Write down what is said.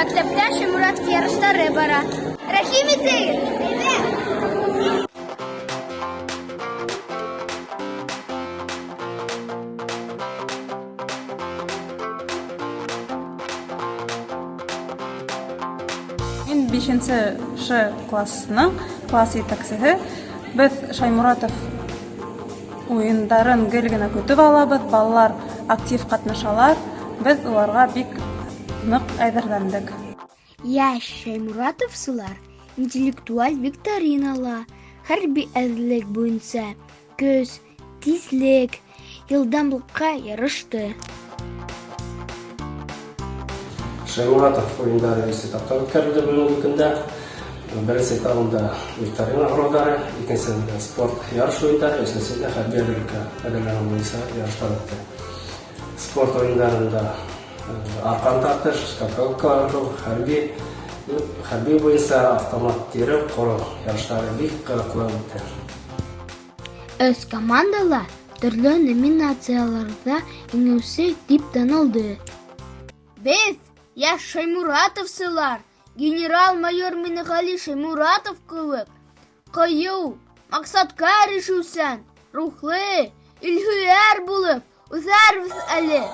Мәктәптә Шәйморатов ярыштары бара. Рәхим итегеҙ, әйҙә! Мин бишенсе Ш классының класс етәксеһе. Беҙ Шаймуратов уйындарын гел генә көтөп алабыҙ, балалар актив ҡатнашалар. Беҙ уларға бик ныҡ әҙерләндек. Йәш шәйморатовсылар интеллектуаль викторинала хәрби әҙерлек буйынса көс, тизлек, йылдамлыҡҡа ярышты. Шәйморатов уйындары өс этапта үткәрелде бөгөнгө көндә. Беренсе этабында викторина һорауҙары, икенсеһендә спорт ярыш уйындары, өсөнсөһөндә хәрби әҙерлеккә әҙерләнеү буйынса ярыштар үтте. Спорт уйындарында арҡан тартыш, скакалка ырғыу, хәрби хәрби буйынса автомат тиреү, ҡороу ярыштары бик ҡыҙыҡлы үтте. Өс команда ла төрлө номинацияларҙа еңеүсе тип танылды. Беҙ, йәш шәйморатовсылар, генерал-майор Минеғәли Шәйморатов кеүек ҡыйыу, маҡсатҡа ирешеүсән, рухлы, илһөйәр булып үҫәрбеҙ әле.